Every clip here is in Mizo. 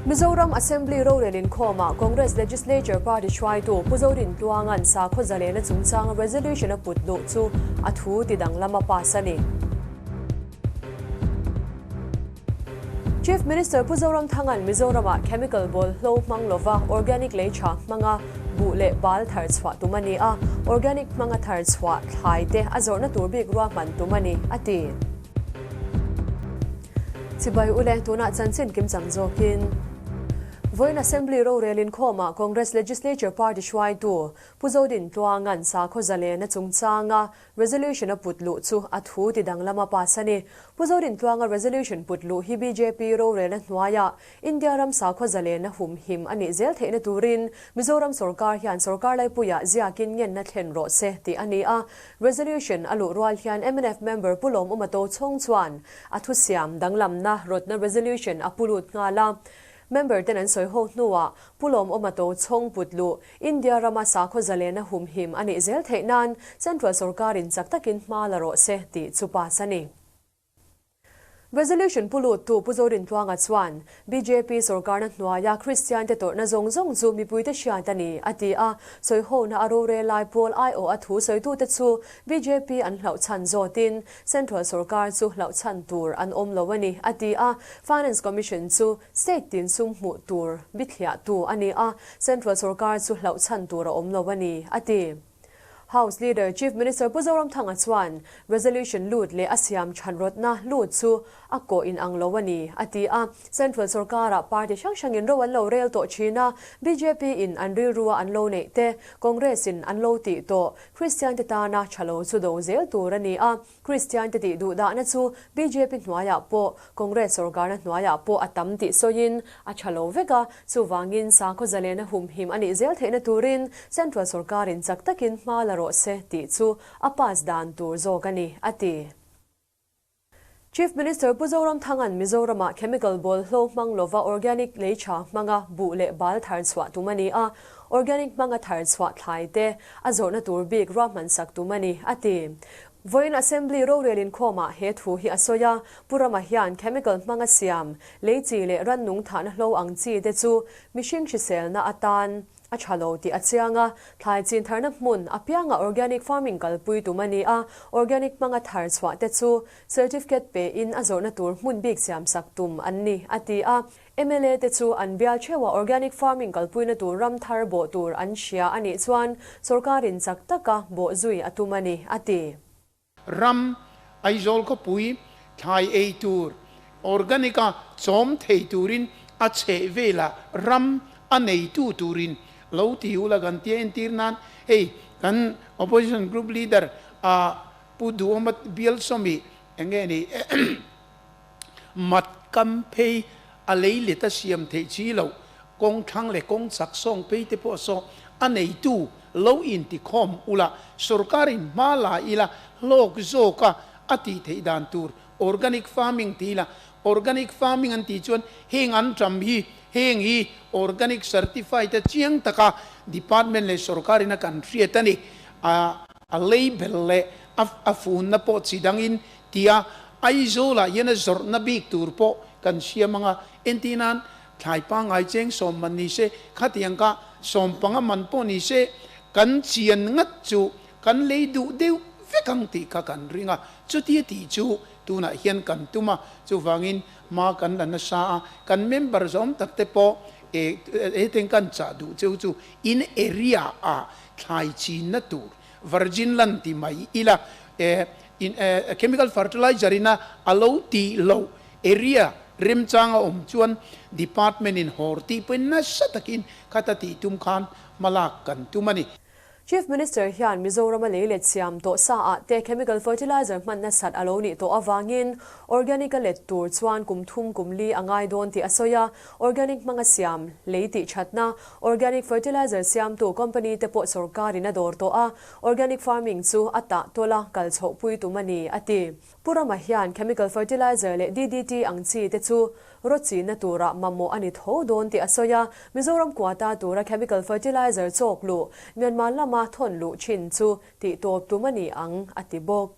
Mizoram Assembly rorel inkhawmah Congress Legislature Party hruaitu Pu Zorintluanga'n sakhaw zalena chungchanga resolution a put luh chu a thu ti danglam a pass a ni. Chief Minister Pu Zoramthanga'n Mizoramah chemical bawlhlo hmang lova organic lei tha hmanga buh leh bal thar chhuah tum a ni a, organic hmanga thar chhuah thlai te a zawrhna tur bik ruahman tum a ni, a ti. Chibai ule, tunah chanchin kim chang zawkin Vawiin Assembly rorel inkhawmah Congress Legislature Party hruaitu Pu Zodintluanga'n sakhaw zalena chungchanga Resolution a put luh chu a thu ti danglam a pass a ni. Pu Zorintluanga resolution put luh hi bjp rorelna hnuaiah India ram sakhua zalena humhim a nih zel theihna turin Mizoram sorkar hian sorkar laipuiah ziakin ngenna thlen rawh se tih a ni a. Resolution a luh rual hian mnf member Pu Lawm Umato Chhawng chuan a thusiam danglamna rawtna resolution a pu lut nghal a. Member ten an sawi ho hnuah Pu Lawm Awmato Chhawng put luh India rama sakhaw zalena humhim a nih zel theih nan Central sorkarin chak takin hma la rawh se tih chu pass a ni. Resolution pu luttu Pu Zorintluanga chuan bjp sorkarna hnuaia Kristian te tawrhna zawng zawng chu mipuite hriat a ni, a ti a. Sawihona a rorel lai pawl aiawh a thu sawitute chu bjp an hlauh chhan zawtin Central sorkar chu hlauh chhan tur an awm lo a ni, a ti a. Finance Commission chu State tin sum hmuh tur bithliahtu a ni a, Central sorkar chu hlauh chhan tur a awm lo a ni, a ti. House Leader Chief Minister Pu Zoramthanga chuan resolution lut leh a siam chhan rawtna lut chu a kawh inang lo a ni, a ti a. Central sorkarah party hrang hrangin ro an lo rel tawh thin a, bjp in an rilrua an lo neih te, Congress in an lo tih tawh, Kristian te tana tha lo chu do zel tur a ni a. Kristian te tih duh dahna chu bjp hnuaiah pawh, Congress sorkarna hnuaiah pawh a tam tih sawiin a tha lo vek a, chuvangin sakhaw zalena humhim a nih zel theihna turin Central sorkarin chak takin hma la rawh se tih chu a pass dan tur zawk a ni, a ti. Chief Minister Pu Zoramthanga'n Mizoramah chemical bawlhlo hmang lova organic lei tha hmanga buh leh bal thar chhuah tum a ni a, organic hmanga thar chhuah thlai te a zawrhna tur bik ruahman sak tum a ni, a ti. Vawiin Assembly rorel inkhawmah he thu hi a sawi a, Pu Rama hian chemical hmanga siam, lei chi leh rannung thahna hlo ang chi te chu mihring hriselna atan a tha lo tih a chiang a, thlai chin tharna hmun apianga organic farming kalpui tum a ni a, organic hmanga thar chhuah te chu certificate pe in a zawrhna tur hmun bik siam sak tum an ni, a ti a. Mla te chu an bial theuha organic farming kalpuina tur ram thar bawh tur an hria a nih chuan sorkarin chak taka bawh zui a tum a ni, a ti. Ram, Aizawl khawpui thlai ei tur organic-a chawm thei turin a chheh velah ram a neitu turin lo ti ula kan tia entir nan hei kan opposition group leader a Pu Duhawma Bialsawmi enge ni Mat kam phei a lei let a siam theih chi loh, kawng thlang leh kawng chak sawng phei te pawh saw a neitu lo intikhawm ula, sorkarin hma la ila hlawk zawka a tih theih dan tur organic farming ti ila, organic farming an tih chuan heng an ṭam hi heng hi organic certified a chiang taka department leh sorkarin a kan hriat a ni. A label leh a funna pawh chi dangin Tia Aizawlah hian a zawrhna bik tur pawh kan siam ang a, entir nan thlai pangngai cheng sawm man ni se, khatiang kha sawm panga man pawh ni se, kan chian ngat chu kan lei duh deuh vek ang tih kha kan ring a, chutia tih chu tunah hian kan tum a, chuvangin hma kan la nasa a, kan member zawm tak te pawh e heteng kan chah duh cheu chu in area ah thlai chinna tur virgin land ti mai ila e In chemical fertilizer in a a lo tih loh area remchang a awm chuan department in hawr tih pawhin nasa takin khata tih tum khan hmalak kan tum a ni. Chief Minister hian Mizoram a lei let siam tawh sa ah te chemical fertilizer hman nasat a lo nih tawh avangin organic a let tur chuan kum thum kum li a ngai dawn tih a sawi a, organic hmanga siam lei tih thatna organic fertilizer siamtu company te pawh sorkarin a dawr tawh a, Organic farming chu a tah tawl a kal chhohpui tum a ni, a ti. Pu Rama hian chemical fertilizer leh DDT ang chi te chu rawt chihna turah mamawh a ni tho dawn tih a sawi a, Mizoram quota tura chemical fertilizer chawk luh, Myanmar lama thawn luh thin chu tih tawp tum a ni ang, a ti bawk.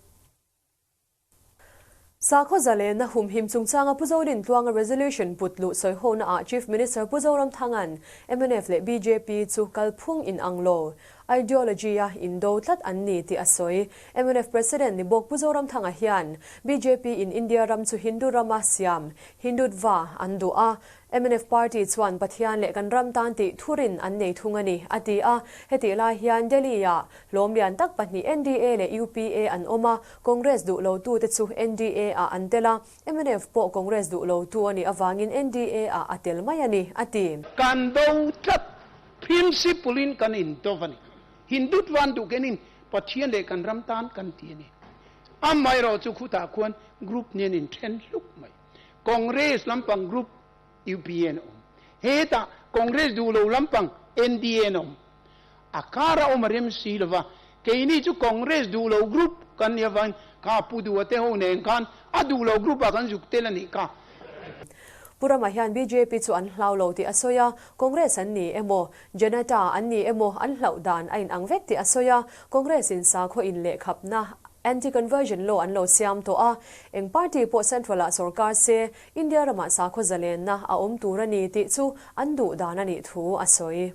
Sakhaw zalenna humhim chungchanga Pu Zorintluanga resolution put luh sawihona ah Chief Minister Pu Zoramthanga'n mnf leh bjp chu kalphung inang lo, ideology a indo tlat an ni tih a sawi. Mnf President ni bawk Pu Zoramthanga hian bjp in India ram chu Hindu rama siam, Hindutva, an duh a, Mnf party chuan Pathian leh kan ram tan tih thurin an nei thung a ni, a ti a. Hetih lai hian Delhi-ah hlawm lian tak pahnih NDA leh UPA an awm a, Congress duh lotute chu NDA-ah an tel a, mnf pawh Congress duh lotu a nih avangin NDA-ah a tel mai a ni, a ti. Kan do tlat, principle-in kan indo a ni. Hindutva duh kenin Pathian leh kan ram tan kan ti a ni. Amaherawhchu khutah khuan group nen inthen hluk mai. Congress lampang group UPA an awm. Hetah Congress duh lo lampang NDA an awm. A kar a awm a rem si lova, keini chu Congress duh lo group kan nih avangin kha Pu Duha te ho nen khan a duh lo group ah kan zuk tel a nih kha. Pu Rama hian bjp chu an hlau lo tih a sawi a, Congress an ni emaw, Janata an ni emaw an hlauh dan a inang vek tih a sawi a, Congress in sakhaw inlehkhapna, Anti-conversion law an lo siam tawh a, eng party pawh central ah sorkar se, India ramah sakhaw zalenna a awm tur a ni tih chu an duh dan a nih thu a sawi.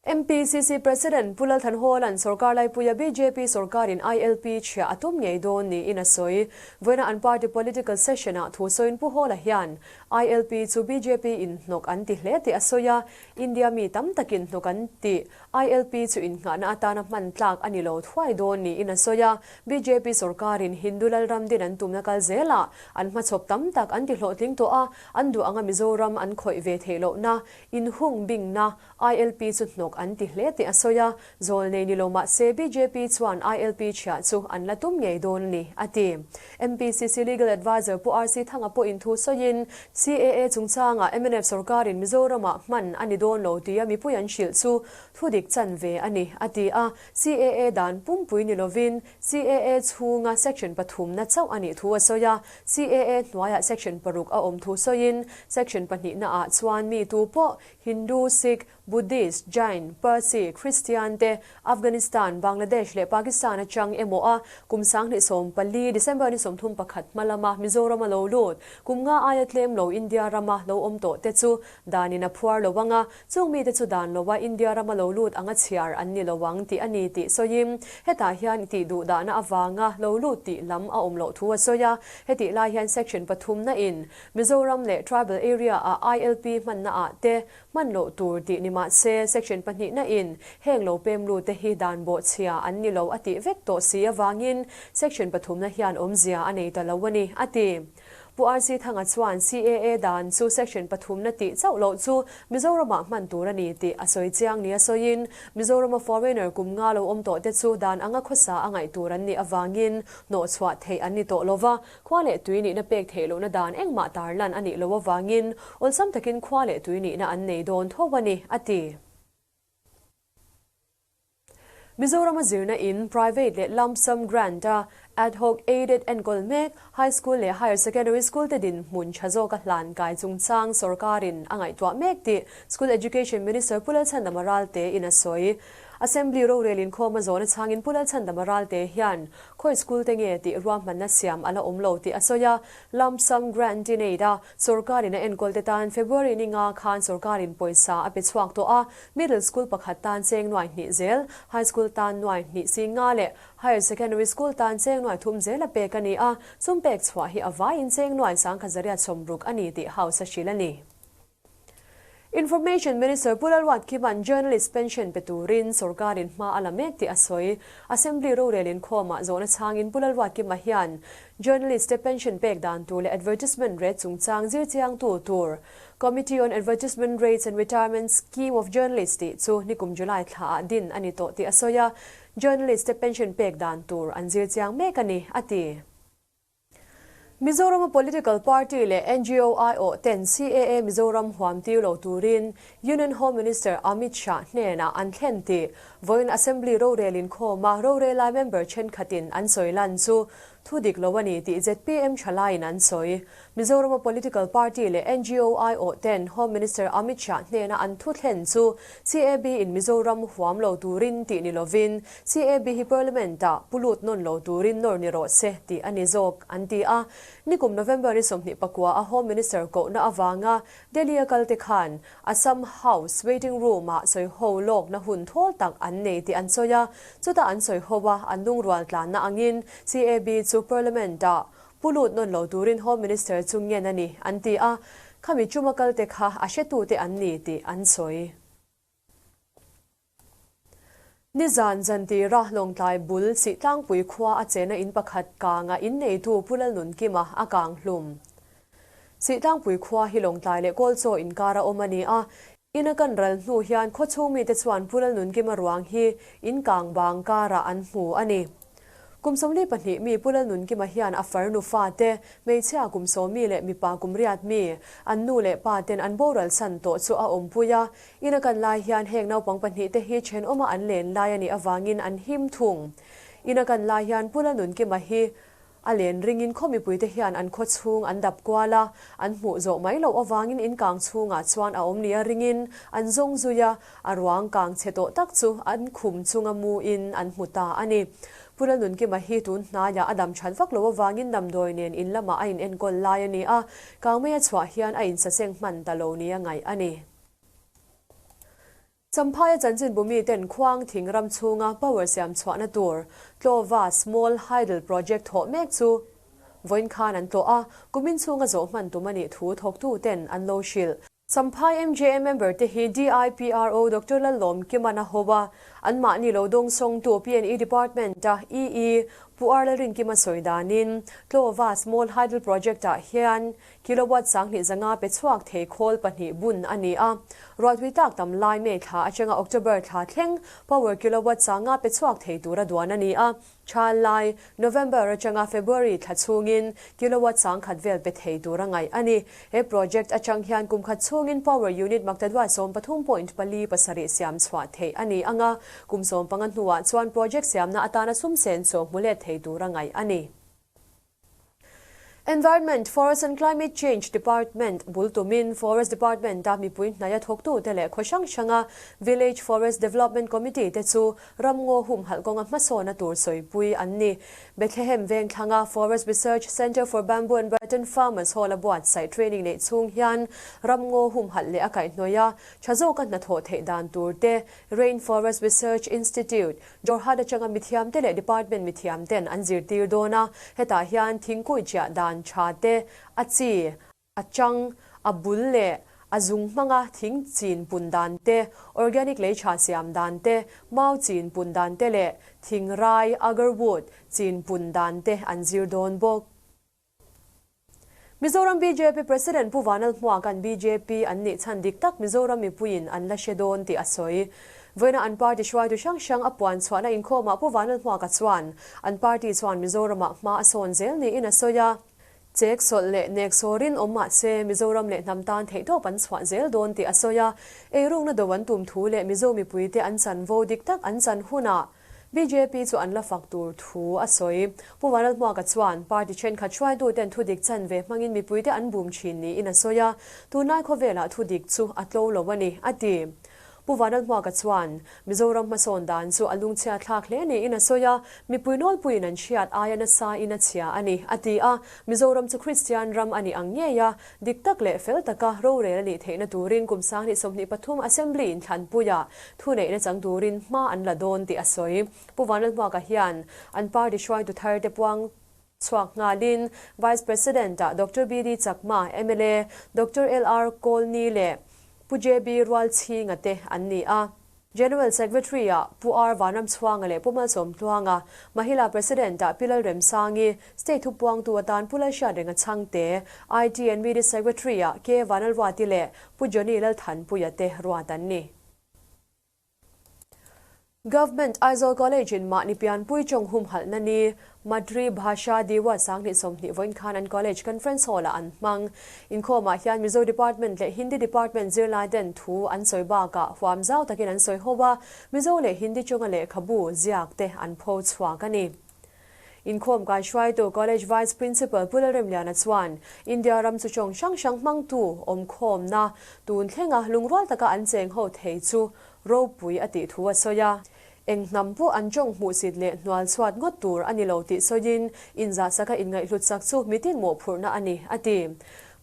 MPCC President Pu Lal Thanhawla'n sorkar laipuia bjp sorkarin ILP chhiah a tum ngei dawn niin a sawi. Vawiina an party political session-ah thu sawiin Pu Hawla hian ILP chu bjp in hnawk an ti hle tih a sawi a, India mi tam takin hnawk an tih ILP chu innghahna atana hman tlak a ni lo thuai dawn niin a sawi a, bjp sorkarin Hindu Lalram din an tumna kal zelah an hmachhawp tam tak an ti hlawhtling tawh a, an duh anga Mizoram an khawih ve theih lohna inhung bingna ILP chu hnawk an ti hle tih a sawi a, zawl nei ni lo mah se bjp chuan ILP chhiah chu an la tum ngei dawn a ni, a ti. MPCC Legal Adviser Pu RC Thanga pawhin thu sawiin, CAA chungchangah mnf sorkarin Mizoramah hman a ni dawn lo tia mipui an hrilh chu thudik chan ve a ni, a ti a. CAA dan pumpui ni lovin CAA chhunga Section pathumna chauh a nih thu a sawi a. CAA hnuaiah Section paruk a awm thu sawiin, Section pahnihnaah chuan mi tu pawh Hindu, Sikh, Buddhist, Jain, Parsi, Christian te Afghanistan, Bangladesh leh Pakistan atang emaw a kum 2014 December ni 31 hma lama Mizoram a lo lut kum nga aia tlem lo India rama lo awm tawh te chu danin a phuar lo ang a, chung mite chu dan loa India rama lo lut anga chhiar an ni lo ang tih a ni tih sawiin hetah hian tih duh dahna avanga lo lut tih lam a awm loh thu a sawi a, hetih lai hian section pathumna in Mizoram leh Tribal Area ah ILP hmanna ah te Hman loh tur tih ni mah se, Section pahnihna in heng lo pem lut te hi dan bawh chhia an ni lo a tih vek tawh si avangin Section pathumna hian awmzia a nei ta lo a ni, a ti. Pu RC Thanga chuan CAA dan chu Section pathumna tih chauh loh chu Mizoramah hman tur a ni tih a sawi chiang nia sawiin Mizorama foreigner kum nga lo awm tawh te chu dan anga khawsa a ngaih tur an nih avangin hnawhchhuah theih an ni tawh lova, Khua leh tui nihna pek theih lohna dan engmah tarlan a nih loh avangin awlsam takin khua leh tui nihna an nei dawn tho a ni, a ti. Mizorama zirna in private leh lump sum grant a ad hoc aided enkawl mek High School leh Higher Secondary School te dinhmun tha zawka hlan kai chungchang sorkarin a ngaihtuah mek tih School Education Minister Pu Lalchhandama Ralte in a sawi. Assembly rorel inkhawm a zawhna chhangin Pu Lalchhandama Ralte hian Khawi school te nge tih ruahmanna siam a la awm lo tih a sawi a, lump sum grant in aid a sorkarin a enkawl te tan February ni nga khan sorkarin pawisa a pe chhuak tawh a, middle school pakhat tan cheng nuai hnih zel, high school tan nuai hnih si nga leh higher secondary school tan cheng nuai thum zel a pek a ni a, sum pek chhuah hi a vaiin cheng nuai sangkhat zariat sawmruk a ni tih House a hrilh a ni. Information Minister Pu Lalruat Kima'n journalist pension pe turin sorkarin hma a la mek tih a sawi. Assembly rorel inkhawmah zawhna chhangin Pu Lalruat Kima hian journalist te pension pek dan tur leh advertisement rate chungchang zir chiangtu tur Committee on Advertisement Rates and Retirement Scheme of Journalists tih chu nikum July thlaah din a ni tawh tih a sawi a, journalist te pension pek dan tur an zir chiang mek a ni, a ti. Mizorama political party leh ngo aiawh ten CAA Mizoram huam tir lo turin Union Home Minister Amit Shah hnenah an thlen tih vawiin Assembly rorel inkhawma rorelai member thenkhatin an sawi lan chu thu dik lo a ni tih zpm thalaiin an sawi. Mizorama political party leh ngo aiawh ten Home Minister Amit Shah hnena an thu thlen chu CAB in Mizoram huam lo turin tih ni lovin CAB hi Parliament ah pu lut nawn lo turin nawr ni rawh se tih a ni zawk an ti a. Nikum November ni 24 a Home Minister kohna avanga Delhi a kalte khan Assam House waiting room ah sawiho lawkna hun thawl tak an nei tih an sawi a, chutah an sawiho a, an lungrual tlanna angin CAB chu Parliament ah pu lut nawn lo turin Home Minister chu ngen a ni an ti a, khami chuma kalte kha a hretute an ni tih an sawi. Nizan zantira Lawngtlai bul Sihtlangpui khua a chena in pakhat kanga inneitu Pu Lalnunkima a kang hlum. Sihtlangpui khua hi Lawngtlai leh Kawlchaw inkar a awm a ni a, ina kan ral hnu hian khawchhung mite chuan Pu Lalnunkima ruang hi in kang bang karah an hmu a ni. Kum 42 mi Pu Lalnunkima hian a farnu fate, hmeichhia kum 10 mi leh mipa kum 8 mi, an nu leh pa ten an boral san tawh chu a awmpui a. Ina kan lai hian heng naupang pahnih te hi thenawma an len lai a nih avangin an him thung. Ina kan lai hian Pu Lalnunkima hi a len ringin khaw mipuite hian an khaw chhung an dap kual a, an hmuh zawh mai loh avangin in kang chhungah chuan a awm nia ringin an zawng zui a, a ruang kang chhe tawh tak chu an khum chunga mu in an hmu ta a ni. Pu Lalnunkima hi tun hnaiah a dam that vak loh avangin damdawi nen in lamah a inenkawl lai a ni a, kangmei a chhuah hian a insaseng hman ta lo nia ngaih a ni. Champhaia chanchin bumi ten khuang thing ram chhunga power siam chhuahna tur Tlawva Small Hydel Project thawh mek chu vawiin khan an tlawh a, kumin chhunga zawh hman tum a nih thu thawktu ten an lo hrilh. Champhai MJA member te hi DIPRO Doctor Lallawm Kiman a ho a, anmahni lo dawngsawngtu PNE Department a EE Pu Ar Lalrinkima sawi danin Tlawva Small Hydel Project ah hian Kilowatt 2500 pe chhuak thei khawl pahnih bun a ni a. Ruahtui tak tam lai May thla atanga October thla thleng power kilowatt 500 pe chhuak thei tura duan a ni a. Tha lai November atanga February thla chhungin kilowatt 10,000 vel pe thei tura ngaih a ni. He project atang hian kum khat chhungin power unit maktadua 13.47 siam chhuah thei a ni anga. Kum 15 hnuah chuan project siamna atana sum sen chaw hmulet thei tura ngaih a ni. Environment, Forest and Climate Change Department bultumin Forest Department a mipui hnaia thawktu te leh khaw hrang hranga Village Forest Development Committee te chu ramngaw hum halh kawnga hmasawna tur sawipui an ni. Bethlehem vengthlanga Forest Research Centre for Bamboo and Rattan Farmers Hall a buatsaih training neih chhung hian ramngaw hum halh leh a kaihhnawih a, tha zawka hnathawh theih dan tur te Rain Forest Research Institute, Jorhat atanga mithiam te leh department mithiam ten an zirtir dawn a, hetah hian thingkui chiah dan tha te, a chi, a chang, a bul leh a zung hmanga thing chin pun dan te, organic lei tha siam dan te, mau chin pun dan te leh thing rai, agarwood, chin pun dan te an zir dawn bawk. Mizoram BJP President Pu Vanlalhmuaka an BJP an nih chhan dik tak Mizoram mipuiin an la hre dawn tih a sawi. Vawiina an party hruaitu hrang hrang a puan chhuahna inkhawmah Pu Vanlalhmuaka chuan an party chuan Mizoramah hma a sawn zel niin a sawi a. Chek sawlh leh nek sawrin awm mah se Mizoram leh hnam tan theihtawp an chhuah zel dawn tih a sawi a. Eirukna do an tum thu leh Mizo mipuite an chanvo dik tak an chan hunah BJP chu an la fak tur thu a sawi. Pu Vanlalhmuaka chuan party thenkhat hruaituten thu dik chan ve hmangin mipuite an bum thin niin a sawi a, tunlai khawvelah thu dik chu a tlo lo a ni, a ti. Pu Vanlalhmuaka chuan Mizoram hmasawn dan chu a lungchhia thlak hle niin a sawi a, mipui nawlpuiin an hriat aia nasa in a chhia a ni, a ti a. Mizoram chu Kristian ram a nih ang ngei a, dik tak leh fel taka rorel a nih theihna turin kum 2023 Assembly in thlanpuia thu neihna chang turin hma an la dawn tih a sawi. Pu Vanlalhmuaka hian an party hruaitu thar te puang chhuak nghalin Vice President ah Doctor BD Chakma, mla Doctor LR Kawlni leh Pu JB Rualchhinga te an ni a. General Secretary ah Pu R Vanramchhuanga leh Pu Malsawm Tluanga, Mahila President ah Pi Lalremsangi, State thu puangtu atan Pu Lalhriatrenga Chhangte, IT and Media Secretary ah K Vanlalruati leh Pu Johnny Lalthanpuia te ruat an ni. Government Aizawl College in mahni pianpui chawng hum halhna ni Matri Bhasha Diwas 2020 vawiin khan an college conference hall ah an hmang. Inkhawmah hian Mizo Department leh Hindi Department zirlai ten thu an sawi bakah huam zau takin an sawi ho a, Mizo leh Hindi chunga lehkhabu ziak te an pho chhuak a ni. Inkhawm kaihruaitu College Vice Principal Pu Lalremliana chuan India ram chu tawng hrang hrang hmangtu awmkhawmna tun thlenga lungrual taka an cheng ho thei chu ropui a tih thu a sawi a. Eng hnam pawh an tawng hmuhsit leh hnual chhuat ngawt tur a ni lo tih sawiin inzahsaka inngaihhlut sak chu mitin mawhphurhna a ni, a ti.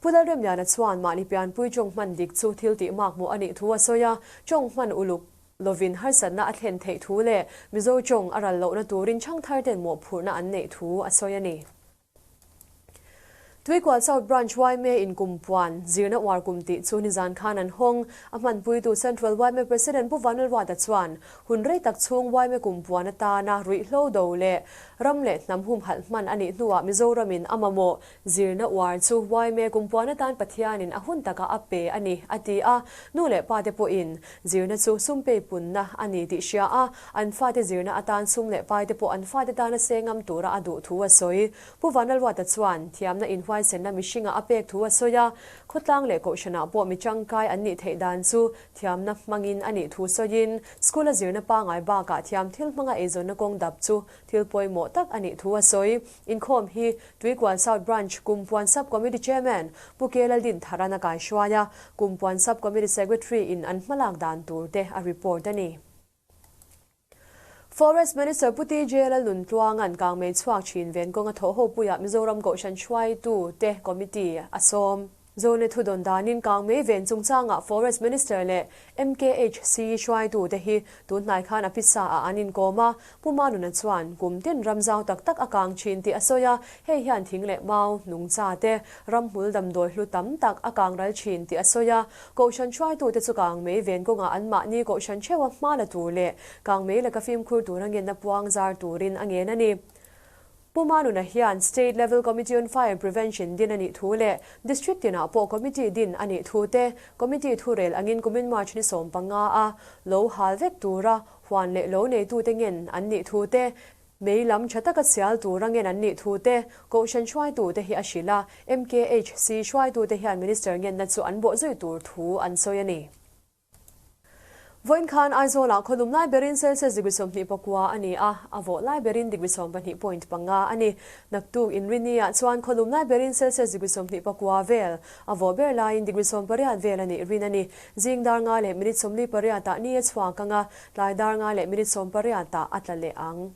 Pu Lalremliana chuan mahni pianpui tawng hman dik chu thil tih makmawh a nih thu a sawi a, tawng hman uluk lovin harsatna a thlen theih thu leh Mizo tawng a ral lohna turin chhangthar ten mawhphurhna an neih thu a sawi a ni. Tuikual South Branch yma in kum puan zirna uar kum tih chu nizan khan an hawng. A hmanpuitu Central yma President Pu Vanlalruata chuan hun rei tak chhung yma kum puan atana ruihhlo do leh ram leh hnam humhalh hman a nih hnuah Mizoramin a mamawh Zirna uar chu yma kumpuan atan Pathianin a hun takah a pe a ni, a ti a. Nu leh pate pawhin zirna chu sum pei punna a ni tih hria a, an fate zirna atan sum leh paite pawh an fate tana sengam tura a duh thu a sawi. Pu Vanlalruata chuan thiamna inhuaisenna mihringah a pek thu a sawi a, khawtlang leh kohhranah pawh mi tangkai an nih theih dan chu thiamna hmangin a nih thu sawiin, school-a zirna pangai bakah thiam thil hmanga eizawnna kawng dap chu Thil pawimawh tak a nih thu a sawi. Inkhawm hi Tuikual South Branch Kumpuan Sub Committee Chairman Pu K Laldin Tharan a kaihruai a, Kumpuan Sub Committee Secretary in an hmalak dan tur te a report a ni. Forest Minister Pu TJ Lalnuntluanga'n kangmei chhuak thin ven kawnga thawh ho puiah Mizoram Kohhran hruaitu te Committee a sawm. Zone thu dawn danin kangmei ven chungchangah Forest Minister leh MKHC hruaitute hi tun hnai khan a pisa ah an inkawm a, Pu Manuna chuan kum tin ram zau tak tak a kang thin tih a sawi a, hei hian thing leh mau, nungcha te, ramhmul damdawi hlu tam tak a kang ral thin tih a sawi a, Kohhran hruaitute chu kangmei ven kawngah anmahni Kohhran theuha hma la tur leh kangmei laka fimkhur tura ngenna puang zar turin a ngen a ni. Pu Manuna hian State Level Committee on Fire Prevention din a nih thu leh District tinah pawh Committee din a nih thu te, Committee thurel angin kumin March ni 15 a lo hal vek tura huan leh lo neitute ngen an nih thu te, mei lam tha taka sial tura ngen an nih thu te, Kohhran hruaitute hi a hrilh a, MKHC hruaitute hian Minister ngenna chu an bawhzui tur thu an sawi a ni. Vawiin khan Aizawlah khawlum lai berin Celsius degree 29 a ni a, a vawh lai berin degree 12.5 a ni. Naktuk Inrini-ah chuan khawlum lai berin Celsius degree 29 vel, a vawh ber laiin degree 18 vel a nih rin a ni. Zing dar nga leh minute 48 ah ni a chhuak ang a, tlai dar nga leh minute 18 ah a tla leh ang.